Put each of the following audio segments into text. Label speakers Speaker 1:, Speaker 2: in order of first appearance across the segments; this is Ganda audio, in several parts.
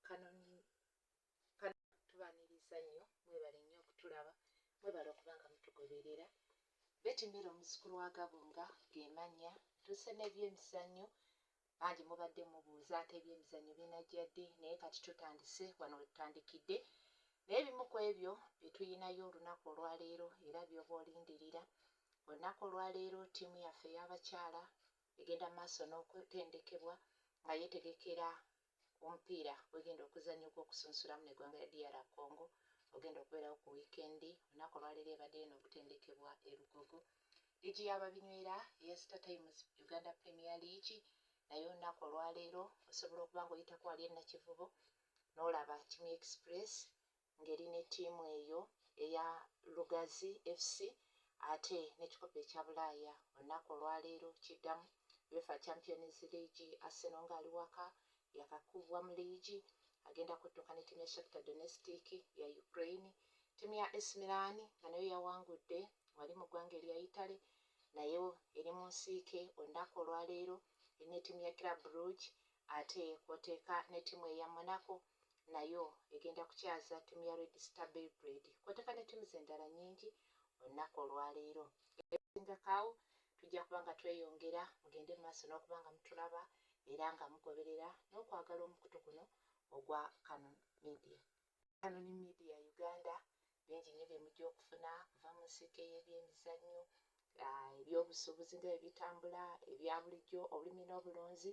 Speaker 1: Canon. Tubaniriza nnyo, mwebale nnyo okutulaba, mwebale okuba nga mutugoberera. Betty Miller omuzzukulu wa Gabunga ge mannya. Tusse n'ebyemizannyo, bangi mubadde mubuuza ate ebyemizannyo binajja ddi, naye kati tutandise wano we tutandikidde. Naye ebimu ku ebyo bye tuyinayo olunaku olwaleero era by'oba olindirira. Olunaku olwaleero ttiimu yaffe ey'abakyala egenda mu maaso n'okutendekebwa nga yeetegekera omupiira gwegenda okuzannya ogw'okusunsulamu n'eggwanga lya DR Congo ogenda okubeerawo ku wiikendi. Olunaku olwaleero ebaddeyo n'okutendekebwa e Lugogo. Liigi y'ababinywera eya Star Times Uganda Premier League naye olunaku olwaleero osobola okuba ng'oyitako wali e Nakivubo n'olaba ttiimu Express ng'eri ne ttiimu eyo eya Lugazi FC. Ate n'ekikopo ekya Bulaaya olunaku olwaleero kiddamu UEFA Champions League, Arsenal ng'ali waka yakakubwa mu liigi agenda kuttuka ne ttiimu ya Shakhtar Donetsk ya Ukraine. Ttiimu ya AC Milan nga nayo yawangudde wali mu ggwanga erya Italy nayo eri mu nsiike olunaku olwaleero erina ttiimu ya Club Brugge, ate kw'oteeka ne ttiimu eya Monaco nayo egenda kukyaza ttiimu ya Red Star Belgrade, kw'oteeka ne ttiimu endala nnyingi olunaku olwaleero. Ebisingako tujja kuba nga tweyongera, mugende mu maaso n'okuba nga mutulaba era nga mugoberera n'okwagala omukutu guno ogwa Canon Media. Canon Media Uganda, bingi nnyo bye mujja okufuna kuva mu nsiike y'ebyemizannyo, ebyobusuubuzi nga bwe bitambula, ebya bulijjo, obulimi n'obulunzi,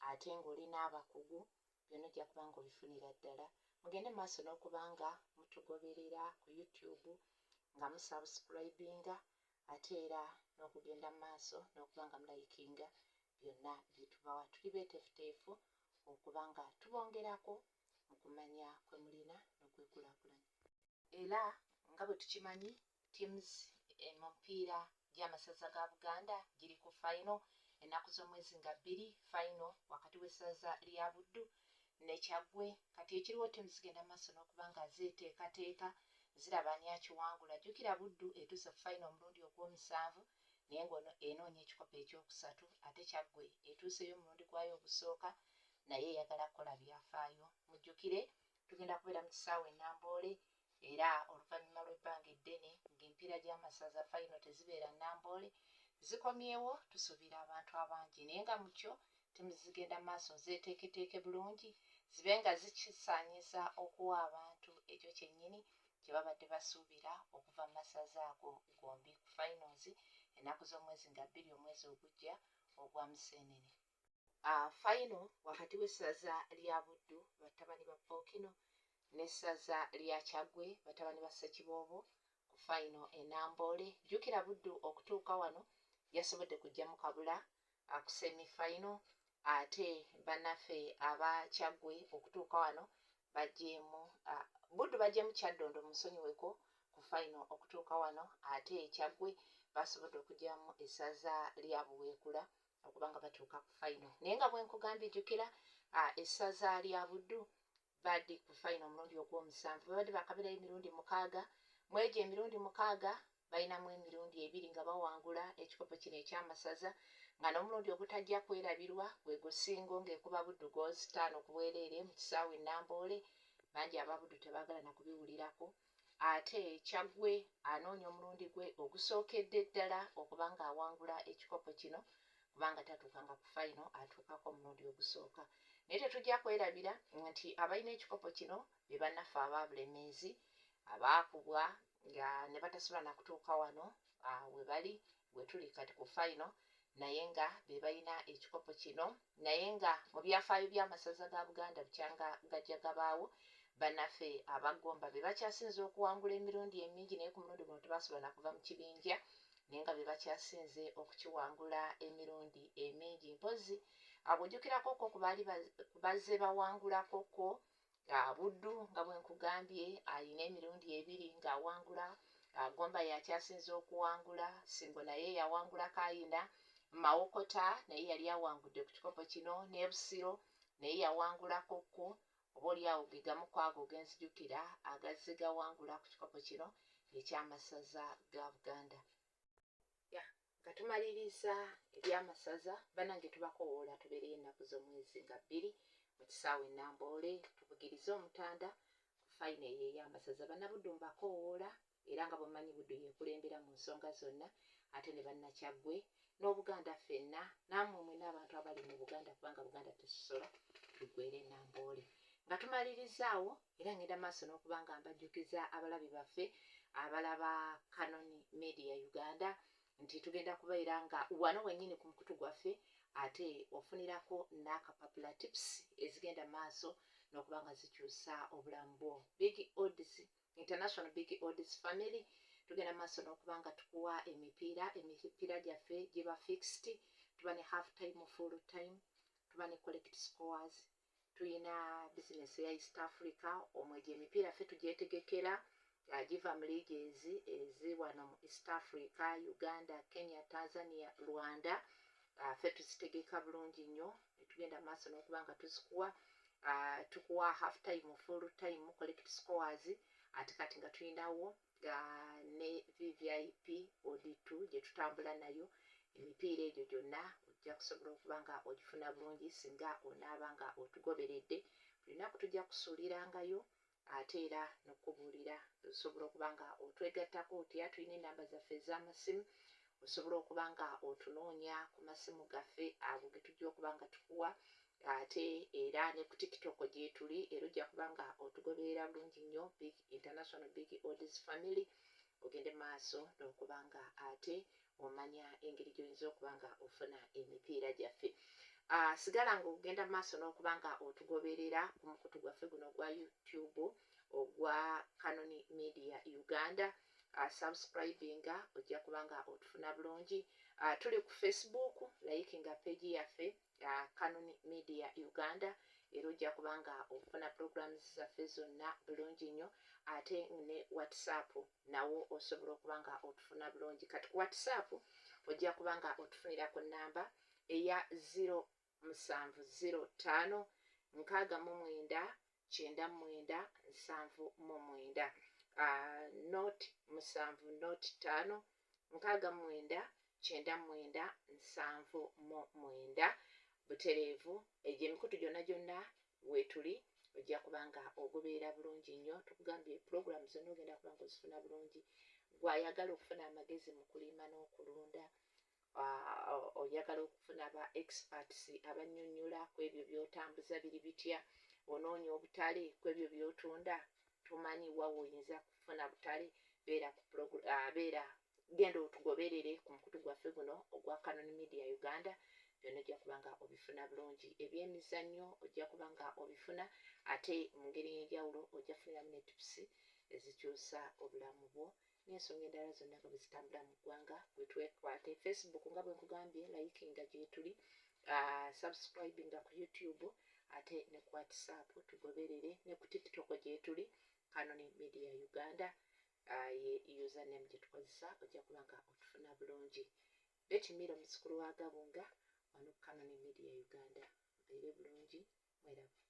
Speaker 1: ate ng'oli n'abakugu, byonna ojja kuba ng'obifunira ddala. Mugende mu maaso n'okuba nga mutugoberera ku YouTube nga musubscribinga, ate era n'okugenda mu maaso n'okuba nga mulayikinga byonna bye tubawa. Tuli beeteefuteefu okuba nga tubongerako mu kumanya kwe mulina n'okwekulaakulanya. Era nga bwe tukimanyi, teams mu mupiira gy'amasaza ga Buganda giri ku final ennaku z'omwezi nga 2, final wakati w'essaza lya Buddu ne Kyaggwe. Kati ekiriwo, ttiimu zigenda mu maaso n'okuba nga zeeteekateeka, ziraba ani akiwangula. Jjukira Buddu etuuse ku final omulundi ogw'omusanvu naye ng'ono enoonya ekikopo ekyokusatu, ate Kyaggwe etuuseyo omulundi gwayo ogusooka naye eyagala kukola byafaayo. Mujjukire tugenda kubeera mu kisaawe e Namboole, era oluvannyuma lw'ebbanga eddene ng'emipiira gy'amasaza final tezibeera Namboole, zikomyewo. Tusuubira abantu abangi, naye nga mu kyo ttiimu zigenda mu maaso zeeteeketeeke bulungi, zibe nga zikisaanyiza okuwa abantu ekyo kyennyini kye babadde basuubira okuva mu masaza ago gombi ku finals ennaku z'omwezi nga 2 omwezi ogujja ogwa Museenene. Final wakati w'essaza lya Buddu, batabani ba Pookino, n'essaza lya Kyaggwe, batabani ba Ssekiboobo, ku final e Namboole. Jjukira Buddu okutuuka wano yasobodde kuggyamu Kabula ku semi final, ate bannaffe aba Kyaggwe okutuuka wano baggyeemu Buddu, baggyeemu Kyaddondo, musonyiweko, ku final okutuuka wano, ate Kyaggwe basobodde okuggyamu essaza lya Buweekula okuba nga batuuka ku final. Naye nga bwe nkugambye, jjukira essaza lya Buddu bali ku final omulundi ogw'omusanvu, babadde bakabeerayo emirundi 6. Mu egyo emirundi 6 balinamu emirundi 2 nga bawangula ekikopo kino ekyamasaza, nga n'omulundi ogutajja kwerabirwa gwe gusingo ng'ekuba Buddu goals 5 ku bwereere mu kisaawe e Namboole. Bangi aba Buddu tebaagala na kubiwulirako. Ate Kyaggwe anoonya omulundi gwe ogusookedde ddala okuba ng'awangula ekikopo kino, kubanga tatuukanga ku final, atuukako omulundi ogusooka. Naye tetujja kwerabira nti abalina ekikopo kino be bannaffe aba Bulemeezi abaakubwa nga ne batasobola na kutuuka wano we bali we tuli kati ku final, naye nga be balina ekikopo kino. Naye nga mu byafaayo by'amasaza ga Buganda bukyanga gajja gabaawo, bannaffe abagomba be bakyasinze okuwangula emirundi emingi, naye ku mulundi guno tebasobola na kuva mu kibinja, naye nga be bakyasinze okukiwangula emirundi emingi. Mpozzi bw'ojjukirako ko ku baali bazze bawangulako ko Buddu, nga bwe nkugambye alina emirundi 2 ng'awangula, Gomba yakyasinze okuwangula, Singo naye yawangulako ayina, Mawokota naye yali awangudde ku kikopo kino, ne Busiro naye yawangulako ko. Oba oliawo ge gamu ku ago genzijukira agazze gawangula ku kikopo kino ekyamasaza ga Buganda. Ya nga tumaliriza ebyamasaza, bannange, tubakowoola tubeereyo ennaku z'omwezi nga 2. Mu kisaawe e Namboole tuvugirize Omutanda ku fayino eyo ey'amasaza. Bannabuddu mbakoowoola, era nga bwemumanyi Buddu yekulembera mu nsonga zonna, ate ne Bannakyaggwe n'Obuganda ffenna, nammwe mwenna abantu abali mu Buganda, kubanga Buganda tesosola, tuggwere Namboole. Nga tumalirizaawo, era ngenda maaso n'okuba nga mbajjukiza abalabi baffe abalaba Canon Media Uganda nti tugenda kubeera nga wano wennyini ku mukutu gwaffe ate ofunirako n'akapapula tips ezigenda maaso n'okuba nga zikyusa obulamu bwo. Big Odds International, Big Odds Family, tugenda maaso n'okuba nga tukuwa emipiira gyaffe giba fixed. Tuba ne half time, full time, tuba ne correct scores. Tuyina bizinesi eya East Africa, omwo egyo emipiira ffe tugyetegekera, giva mu liigi ezi ezi wano mu East Africa: Uganda, Kenya, Tanzania, Rwanda. Ffe tuzitegeka bulungi nnyo, netugenda maaso n'okuba nga tuzikuwa. Tukuwa half time, full time, correct scores, ate kati nga tulinawo ne VVIP odd gye tutambula nayo. Emipiira egyo gyonna ojja kusobola okuba nga ogifuna bulungi singa onaaba nga otugoberedde. Buli lunaku tujja kusuulirangayo, ate era n'okubuulira osobola okuba nga otwegattako otya. Tulina enamba zaffe ez'amasimu, osobola okuba nga otunoonya ku masimu gaffe ago ge tujja okuba nga tukuwa. Ate era ne ku TikTok gyetuli, era ojja kuba nga otugoberera bulungi nnyo, Big International, Big Odds Family, ogende maaso n'okuba nga ate omanya engeri gy'oyinza okuba nga ofuna emipiira gyaffe. Sigala nga ogenda maaso n'okuba nga otugoberera ku mukutu gwaffe guno ogwa YouTube ogwa Canon Media Uganda. Subscribinga, ojja kuba nga otufuna bulungi. Tuli ku Facebook, likinga page yaffe Canon Media Uganda, era ojja kuba nga ofuna programs zaffe zonna bulungi nnyo. Ate ne WhatsApp nawo osobola okuba nga otufuna bulungi. Kati ku WhatsApp ojja kuba nga otufunira ku namba eya 0705 69 99 79, 0 7 0 5 69 99 79 butereevu. Egyo emikutu gyonna gyonna weetuli, ojja kuba nga ogoberera bulungi nnyo. Tukugambye puroguramu zonna ogenda kuba nga ozifuna bulungi. Gwayagala okufuna amagezi mu kulima n'okulunda, oyagala okufuna aba experts abannyonnyola ku ebyo by'otambuza biri bitya, onoonya obutale ku ebyo by'otunda, tomanyi wa woyinza kufuna butale, beera ku beera genda otugoberere ku mukutu gwaffe guno ogwa Canon Media Uganda. Byonna ojja kuba nga obifuna bulungi. Ebyemizannyo ojja kuba nga obifuna, ate mu ngeri y'enjawulo ojja kufuniramu ne tips ezikyusa obulamu bwo n'ensonga endala zonna nga bwe zitambula mu ggwanga. Bwe twekwate Facebook, nga bwe nkugambye, likinga gyetuli, subscribinga ku YouTube, ate ne ku WhatsApp tugoberere, ne ku TikTok gyetuli, Canon Media Uganda ye username gye tukozesa. Ojja kuba nga otufuna bulungi. Betty Miro, muzzukulu wa Gabunga, wano Canon Media Uganda. Mbeere bulungi, mweraba.